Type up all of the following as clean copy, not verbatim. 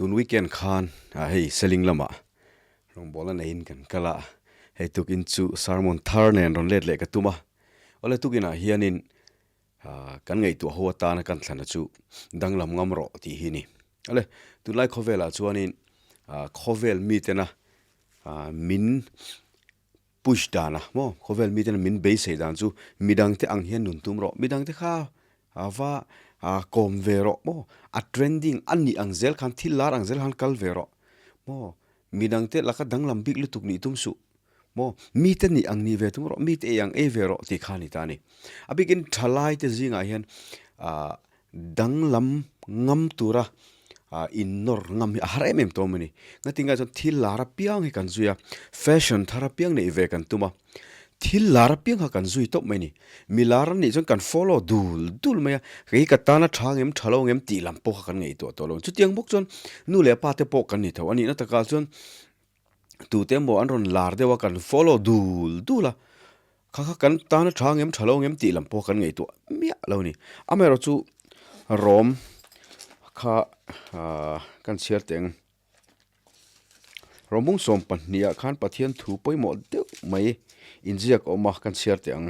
Tun weekend khan hei Seling lamah rawngbawlna neiin kan kal a, hei tukin chu sermon thar nen rawn let leh ka tum a. Awle tukinah hianin kan ngaihtuah ho atana kan thlana chu danglam ngam rawh tih hi a ni. Awle tunlai khawvelah chuanin khawvel mitena min push dan a maw khawvel miten min beisei dan chu midangte ang hian nun tum rawh midangte kha va kawm ve rawh maw a trending a nih ang zel khan thil lar ang zel khan kal ve rawh maw midangte laka danglam bik lutuk nih tum suh maw mite nih ang nih ve tum rawh mite ei ang ei ve rawh tih kha a ni ta a ni a bikin thalai te zingah hian ah Danglam ngam tura innawr ngam hi a har em em tawm a ni. Ngatinga chuan thil lar apiang hi kan zui a, fashion thar apiang neih ve kan tum a, thil lar apiang kha kan zui tawp mai a ni. Mi lar a nih chuan kan follow dul dul mai a, kei ka tana tha ngem tha lo ngem tih lam pawh kha kan ngaihtuah tawh lo. Chutiang bawk chuan nu leh pa te pawh kan ni tho a nihna takah chuan tute emaw an rawn lar deuh a kan follow dul dul a, Kha kha kan tan a tha ngem tha lo ngem tih lam pawh kan ngaihtuah miah lo a ni. Amaherawh chu Rom kha kan chhiar teh ang. Rom bung 12 ah khan Pathian thu pawimawh deuh mai inziak a awm a kan chhiar teh ang.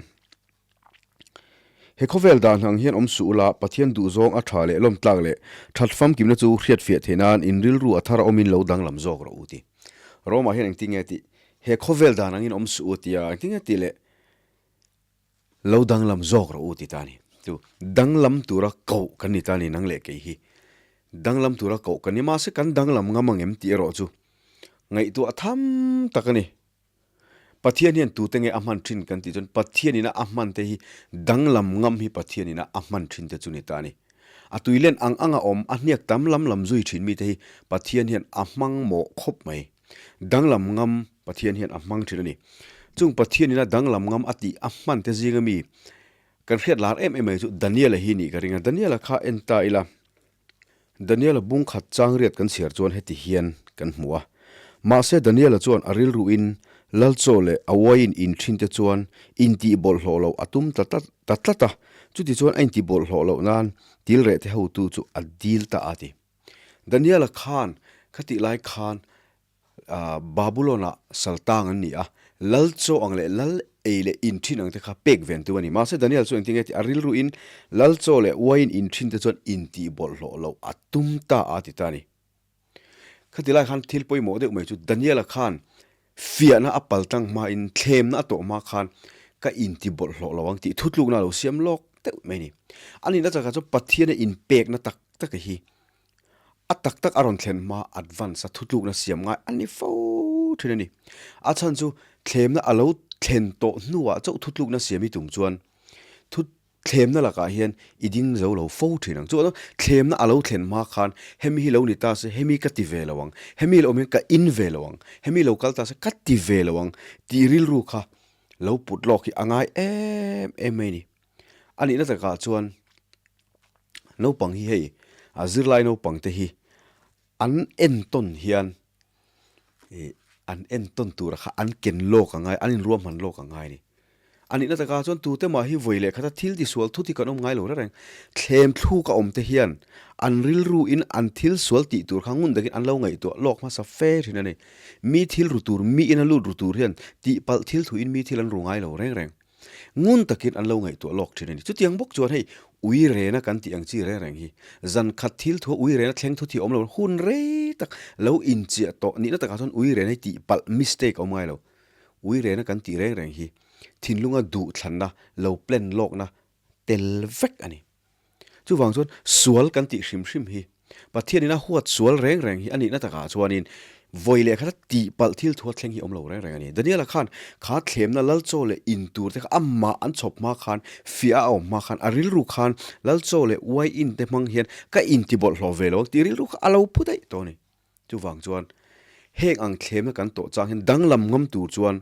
He khawvel dan ang hian awm suh ula, Pathian duhzawng a tha leh lawmtlak leh that famkimna chu hriatfiah theih nan in rilru a thar a awmin lo danglam zawk rawh u ti. Roma hian engtin nge tih? He khawvel dan angin awm suh u tia engtin nge tih leh lo danglam zawk rawh u ti ta a ni. Chu danglam tura koh kan ni ta a ni nang leh kei hi. Danglam tura koh kan ni mahse kan danglam ngam ang em tih erawh chu ngaihtuah tham tak a ni. Pathian hian tute nge a hman thin kan tih chuan Pathian ina a hman te hi danglam ngam hi Pathian ina a hman thin te chu ni ta a ni. A tuilen ang anga awm a hniak tam lam lam zui thin mite hi Pathian hian a hmang mawh khawp mai. Danglam ngam Pathian hian a hmang thin a ni. Chung Pathian ina danglam ngam a tih a hman te zinga mi kan hriat lar em em mai chu Daniela hi nih ka ring a. Daniela kha en ta ila. Daniela bung khat chang riat kan chhiar chuan heti hian kan hmu a. Mahse Daniela chuan a rilruin Lal chaw leh a uaiin in thin te chuan intih bawlhhlawh loh a tum ta ta tlat a, chuti chuan a intih bawlhhlawh loh nan til reh te hotu chu a dil ta a ti. Daniela khan khatih lai khan Babulon-ah saltang an ni a, lal chaw ang leh lal ei leh in thin ang te kha pek ven tu a ni. Mahse Daniel chu engtin nge tih a rilruin lal chaw leh uaiin in thin te chuan intih bawlhhlawh loh a tum ta a ti ta a ni. Khati lai khan thil pawimawh deuh mai chu Daniela khan fiahna a paltlang hmain thlemna a tawh hma khan ka inti bawlhhlawh lo ang tih thutlukna a lo siam lawk deuh mai a ni. A nihna chakah chuan Pathiana inpekna tak tak hi a tak tak a rawn thlen hma advance a thutlukna siam ngai a ni fo thin a ni. A chhan chu thlemna a lo thlen tawh hnuah chauh thutlukna siam hi tum chuan thu Thlemna lakah hian i ding zo lo fo thin ang. Chuan thlemna a lo thlen hma khan hemi hi lo ni ta se hemi ka ti ve lo ang, hemi lo awm hian ka in ve lo ang, hemi lo kal ta se ka ti ve lo ang tih rilru kha lo put lawk hi a ngai em em mai a ni. A nihna takah chuan naupang hi hei a zirlai naupang te hi an entawn hian ih an entawn tura kha an ken lawk a ngai an inruahman lawk a ngai a ni. A nihna takah chuan tute mah hi vawi leh khata thil tisual thut hi kan awm ngai lo reng reng. Thlem thluk a awm te hian an rilru in an thil sual tih tur kha ngun takin an lo ngaihtuah lawk hmasa fe thin a ni. Mi thil ru tur, mi in a lut ru tur hian tihpalh thil thu in mi thil an ru ngai lo reng reng. Ngun takin an lo ngaihtuah lawk thin a ni. Chutiang bawk chuan hei ui rena kan tih ang chi reng reng hi zan khat thil thua ui rena thleng thu thih awm lo hun rei tak lo inchiah tawh nihna takah chuan ui rena hi tih palh mistake a awm ngai lo. Ui rena kan tih reng reng hi thinlunga duhthlanna lo plan lawkna tel vek a ni. Chuvang chuan sual kan tih hrim hrim hi Pathianin a huat sual reng reng hi a nihna takah chuanin vawi leh khata tihpalh thil thua thleng hi awm lo reng reng a ni. Daniela khan kha thlemna Lalchaw leh in tur te kha amah an chhawp hma khan, fiah a awm hma khan, a rilru khan Lalchaw leh uai in te hmang hian ka intibawlhhlawh ve lo ang tih rilru kha a lo phu daih tawh a ni. Chuvang chuan heng ang thlemna kan tawh chang hian danglam ngam tur chuan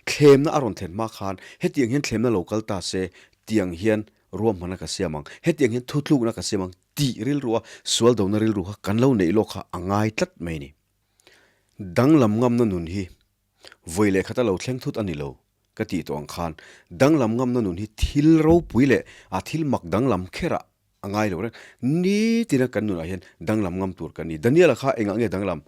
thlemna a rawn thlen hma khan hetiang hian thlemna lo kal ta se tiang hian ruahmanna ka siam ang, hetiang hian thutlukna ka siam ang tih rilru a sual dona rilru kha kan lo neih lawk kha a ngai tlat mai a ni. Danglam ngamna nun hi vawi leh khata lo thleng thut a ni lo ka tih tawh ang khan danglam ngamna nun hi thil ropui leh a thil mak danglam kherah. a ngai lo reng. Nitina kan nunah hian danglam ngam tur kan ni. Daniel-a kha engah nge danglam?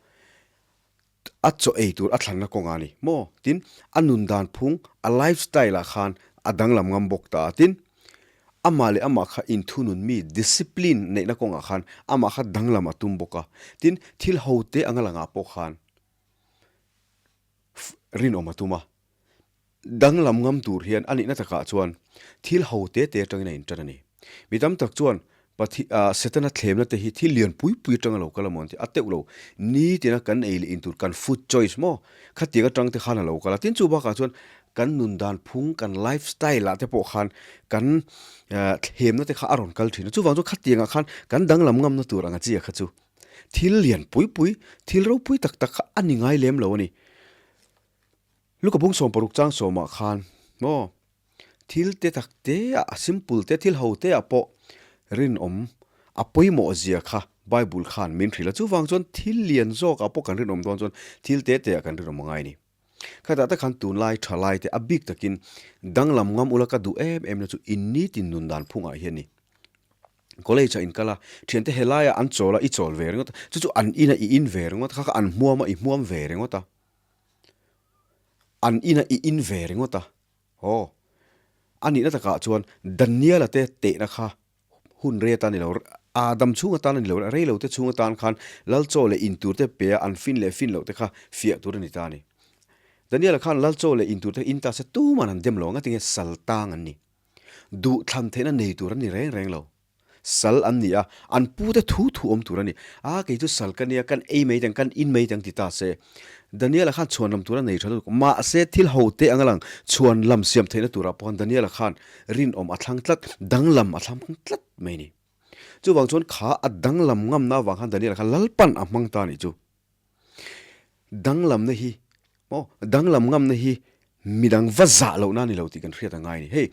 A chaw ei tur a thlanna kawngah a ni maw? Tin, a nun dan phung, a lifestyle ah khan a danglam ngam bawk ta a. Tin, amah leh amah kha inthunun mi, discipline neihna kawngah khan amah kha danglam a tum bawk a. Tin, thil ho te anga langah pawh khan rinawm a tum a. Danglam ngam tur hian a nihna takah chuan thil ho te te atangin a intan a ni. Mi tam tak chuan Pathi ah Setana thlemna te hi thil lian pui pui atanga lo kal a maw an ti a teuh lo. Nitina kan ei leh in tur kan food choice maw khatiang atang te khan a lo kal a. Tin chu bakah chuan kan nun dan phung kan life style ah te pawh khan kan thlemna te kha a rawn kal thin a. Chuvang chuan khatiangah khan kan danglam ngamna tur ang a chi a kha chu thil lian pui pui thil ropui tak tak kha a ni ngai lem lo a ni. Luka bung 60 chang sawmah khan maw thil te tak te ah a simple te thil ho te ah pawh rinawm a pawimawh zia kha Bible khan min hrilh a, chuvang chuan thil lian zawk ah pawh kan rinawm dawn chuan thil te te ah kan rinawm a ngai a ni. Khatah te khan tunlai tha lai te a bik takin danglam ngam ula ka duh em em na chu in nitin nun dan phungah hian ni. College ah in kal a, thiante helaiah an chawl a i chawl ve ringawt a, chu chu an in a i in ve ringawt a, kha kha an hmuam a i hmuam ve ringawt a. An ina i in ve ringawt a, aw. A nihna takah chuan Daniel-a te tehna kha hun rei atan ni lo, Adam chhung atan a ni lo, rei lo te chhung atan khan Lalchaw leh in tur te pe a, an fin leh fin loh te kha fiah tur a ni ta a ni. Daniel-a khan Lalchaw leh in tur te in ta se tuman an dem lo ang, ngatinge sal tang an ni. Duhthlan theihna nei tur an ni reng reng lo. Sal an ni a, an pute thu thu awm tur a ni. A, kei chu sal ka nia, kan ei mai tang, kan in mai tang ti ta se. Daniel-a khan chhuan lam tur a nei tha lutuk. Mahse, thil ho te anga lang chhuan lam siam theihna turah pawh khan Daniel-a khan rinawm a thlang tlat, danglam a thlang tlat mai a ni. Chuvang chuan kha a danglam ngamna avang khan Daniel-a khan Lalpan a hmang ta a nih chu. Danglamna hi maw, danglam ngamna hi midang va zah lohna a ni lo tih kan hriat a ngai a ni. Hei,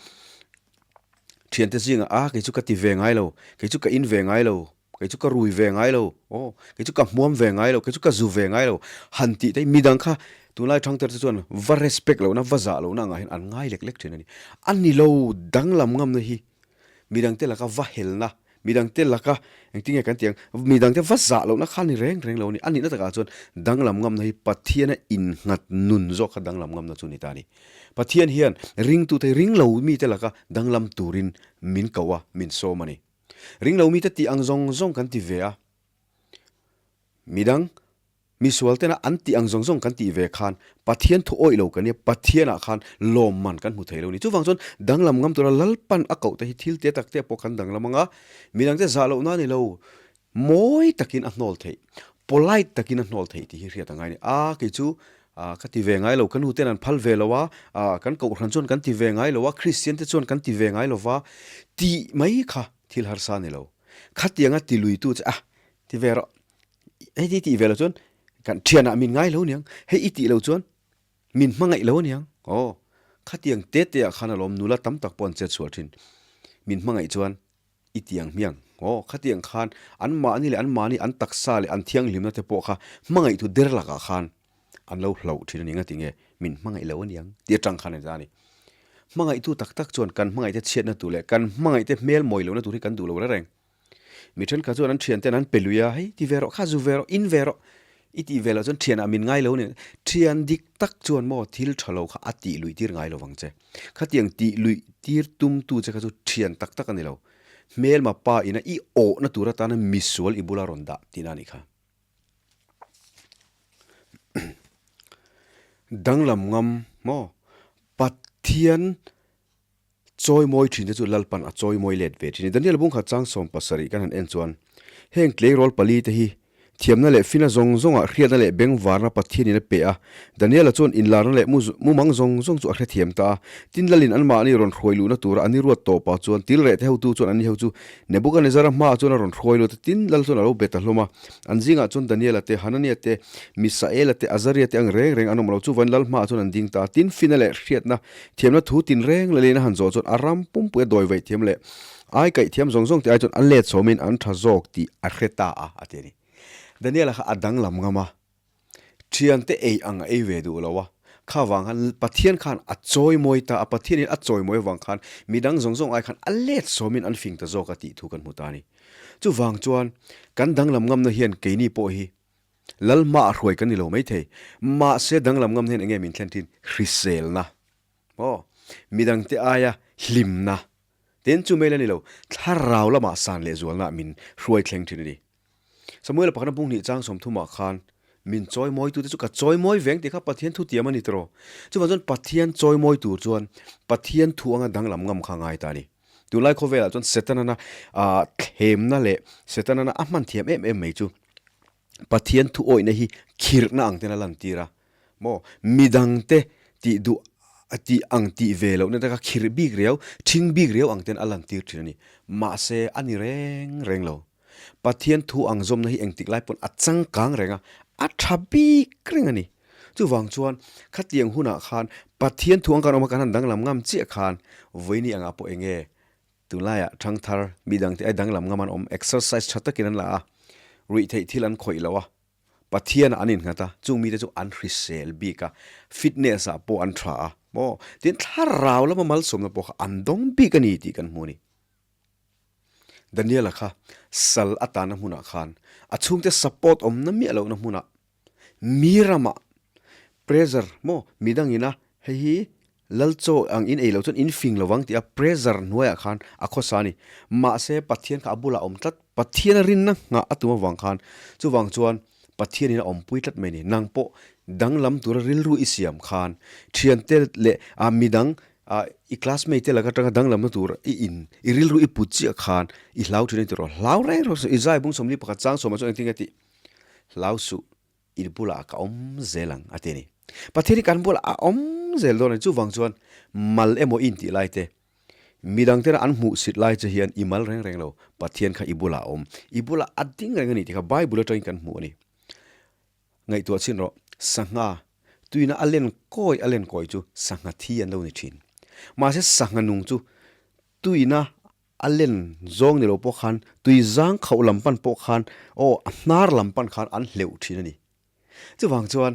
thiante zingah a kei chu ka ti ve ngai lo, kei chu ka in ve ngai lo, kei chu ka rui ve ngai lo, aw kei chu ka hmuam ve ngai lo, kei chu ka zu ve ngai lo han tih te hi midang kha tunlai thangter te chuan va respect lohna, va zah lohna angah hian an ngai lek lek thin a ni. A ni lo, danglam ngamna hi Midangte laka va helna, midangte laka engtin nge kan tih ang, midangte va zah lohna kha a ni reng reng lo a ni. A nihna takah chuan danglam ngamna hi Pathiana innghat nun zawk kha danglam ngamna chu a ni ta a ni. Pathian hian ringtute hi ringlo mite laka danglam turin min koh a, min sawm a ni. Ringlo mite tih ang zawng zawng kan ti ve a, midang Misual tena an tih ang zawng zawng kan tih ve khan Pathian thu awih lo kan nia, Pathianah khan lawmman kan hmu thei lo a ni. Chuvang chuan danglam ngam tura Lalpan a koh te hi thil te tak te pawh kan danglam ang a, midangte zah lohna a ni lo, mawi takin a hnawl theih, polite takin a hnawl theih tih hi hriat a ngai a ni. A, kei chu ka ti ve ngai lo, ka nu ten an phal ve lo a, kan kohhran chuan kan ti ve ngai lo a, Kristian te chuan kan ti ve ngai lo va, tih mai kha thil harsa a ni lo. Khatianga ti luitu che a, ti ve rawh. Hei i tih ve lo chuan kan thianah min ngai lo aniang, hei i tih lo chuan min hmangaih lo aniang. Aw, khatiang te te ah khan alawm nula tam tak pawh an chet chhuah thin. Min hmangaih chuan i ti ang hmiang. Aw, khatiang khan an mahni leh an mahni an taksa leh an thianghlimna te pawh kha hmangaihtu der lakah khan an lo hlauh thin a ni. Ngatinge min hmangaih lo aniang tih atang khan a ni ta a ni. Hmangaihtu tak tak chuan kan hmangaihte chhiatna tur leh kan hmangaihte hmel mawi lohna tur hi kan duh lo reng reng. Mi thenkhat chuan an thianten an pe lui a, hei ti ve rawh, kha zu ve rawh, in ve rawh, i tih ve loh chuan thianah min ngai lo a ni. Thian dik tak chuan maw thil tha lo kha a tih luih tir ngai lo vang che. Khatiang tih luih tir tumtu che kha chu thian tak tak a ni lo. Hmelma pa ina i awhna tur atana misual i bula rawn dah tihna a nih kha. Danglam ngam maw Pathian Chawimawi thinte chu Lalpan a chawimawi let ve thin a. Daniel bungkhat chang 70 kan han en chuan, heng tleirawl pali te hi thiamna leh fina zawng zawngah hriatna leh bengvarna Pathianin a pe a. Daniela chuan inlarna leh mumang zawng zawng chu a hrethiam ta a. Tin Lalin anmahni rawn hruai luhna tura an i ruat tawpah chuan tilreh te hotu chuan anni ho chu Nebuchadnezzar-a hmaah chuan a rawn hruai lut a. Tin Lal chuan a lo be ta hlawm a. An zingah chuan Daniela te, Hanania te, Misaela te, Azaria te ang reng reng an awm lo. Chuvain Lal hmaah chuan an ding ta a. Tin fina leh hriatna Thiamna thu tinreng la leina han zawh chuan a ram pumpuia dawi vaih thiam leh ai kaih thiam zawng zawng te ai chuan a let sawmin an tha zawk tih a hre ta a, a ti a ni. Daniela kha a danglam ngam a, thiante ei ang a ei ve duh lo a. Kha vang khan Pathian khan a chawimawi ta a, Pathianin a chawimawi avang khan midang zawng zawng ai khan a let sawmin an fing ta zawk a tih thu kan hmu ta a ni. Chuvang chuan kan danglam ngamna hian keini pawh hi Lal hmaah hruai kan ni lo maithei. Mahse danglam ngamna hian eng nge min thlen thin? Hriselna. Aw, midangte aia hlimna. Tin, chu mai la ni lo, thlarau lamah san leh zualna min hruai thleng thin a ni. Samuela pakhatna bung hnih chang sawmthumah khan, Min chawimawitute chu ka chawimawi veng tih kha Pathian thu tiam a ni tawh. Chuvang chuan Pathian chawimawi tur chuan Pathian thu anga danglam ngam kha a ngai ta a ni. Tunlai khawvelah chuan Setanana thlemna leh Setanana a hman thiam em em mai chu Pathian thu awihna hi khirhna ang ten a lantir a maw? Midangte tih duh tih ang tih ve lohna te kha khirh bik riau, ṭhing bik riau ang ten a lantir ṭhin a ni. Mahse, a ni reng reng lo. Pathian thu ang zawmna hi engtik lai pawn a changkang reng a, a ṭha bik reng a ni. Chuvang chuan, khatiang hunah khan Pathian thu ang kan awm a, kan han danglam ngam chiah khan vawiini angah pawh eng nge Tunlaiah ṭhangthar mi dangte ai danglam ngam an awm, exercise ṭha takin an la a, ruih theih thil an khawih lo a, Pathianah an innghat a, chung mite chu an hrisel bik a, fitness ah pawh an ṭha a, maw? Tin, thlarau lama malsawmna pawh kha an dawng bik a ni tih kan hmu a ni. Daniela kha sal a tanna hmunah khan a chhungte support awmna miah lohna hmunah Mi ramah pressure maw midangin a hei hi lal chaw ang in ei loh chuan in fing lovang tih a pressure hnuaiah khan a khawsa a ni. Mahse Pathian kha a bulah a awm tlat, Pathian a rinna nghah a tum avang khan chuvang chuan Pathianin a awmpui tlat mai a ni. Nang pawh danglam tura rilru i siam khan thiante leh ah midang ah i classmate te laka atanga danglamna tur i in i rilru i put chiah khan i hlau thin a ni tawh rawh. Hlau reng reng suh, i zai bung 41 chang sawmah chuan engtin nge tih? Hlau suh, i bulah ka awm zel ang, a ti a ni. Pathian hi kan bulah a awm zel dawn a ni. Chuvang chuan mal emaw i intih lai te, midang tena an hmuhsit lai che hian i mal reng reng lo, Pathian kha i bulah a awm, i bulah a ding reng a ni tih kha Bible atangin kan hmuh a ni. Ngaihtuah chhin rawh, sangha tuina a len kawi a len kawi chu sangha thi an lo ni thin. Mahse sangha nung chu tuina A len zawng ni lo pawh khan tui zang khauh lam pan pawh khan aw a hnar lam pan khan an hleuh thin a ni. Chuvang chuan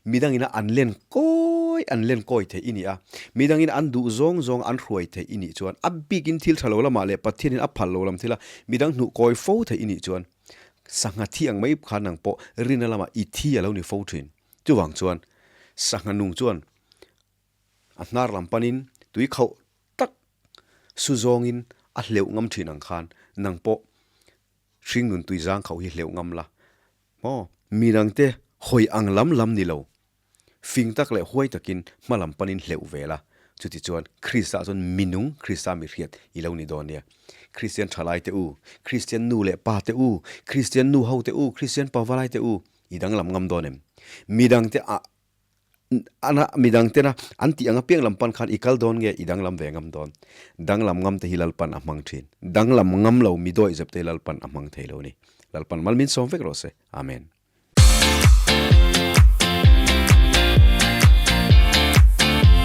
midangin a an len kawi an len kawi theih i ni a, midangin an duh zawng zawng an hruai theih i nih chuan a bikin thil tha lo lamah leh Pathianin a phal lo lam thila midang hnuh kawi fo theih i nih chuan sangha thi ang mai khan nang pawh rina lamah i thi a lo ni fo thin. Chuvang chuan sangha nung chuan a hnar lam panin tui khauh tak su zawngin a hleuh ngam thin ang khan nang pawh hringnun tui zang khauh hi hleuh ngam la maw? Mi dangte hawi ang lam lam ni lo, fing tak leh huai takin hma lam panin hleuh ve la, chuti chuan Krista chuan minung Krista mi hriat i lo ni dawn nia. Kristian thalai te u, Kristian nu leh pa te u, Kristian nu ho te u, Kristian pavalai te u, i danglam ngam dawn em? Mi dangte a Ana midang tena an tih ang apiang lam pan khan i kal dawn nge i danglam ve ngam dawn? Danglam ngam te hi Lalpan a hmang thin. Danglam ngam lo mi dawih zep te hi Lalpan a hmang thei lo ni. Lalpan mal min sawm vek rawh se. Amen.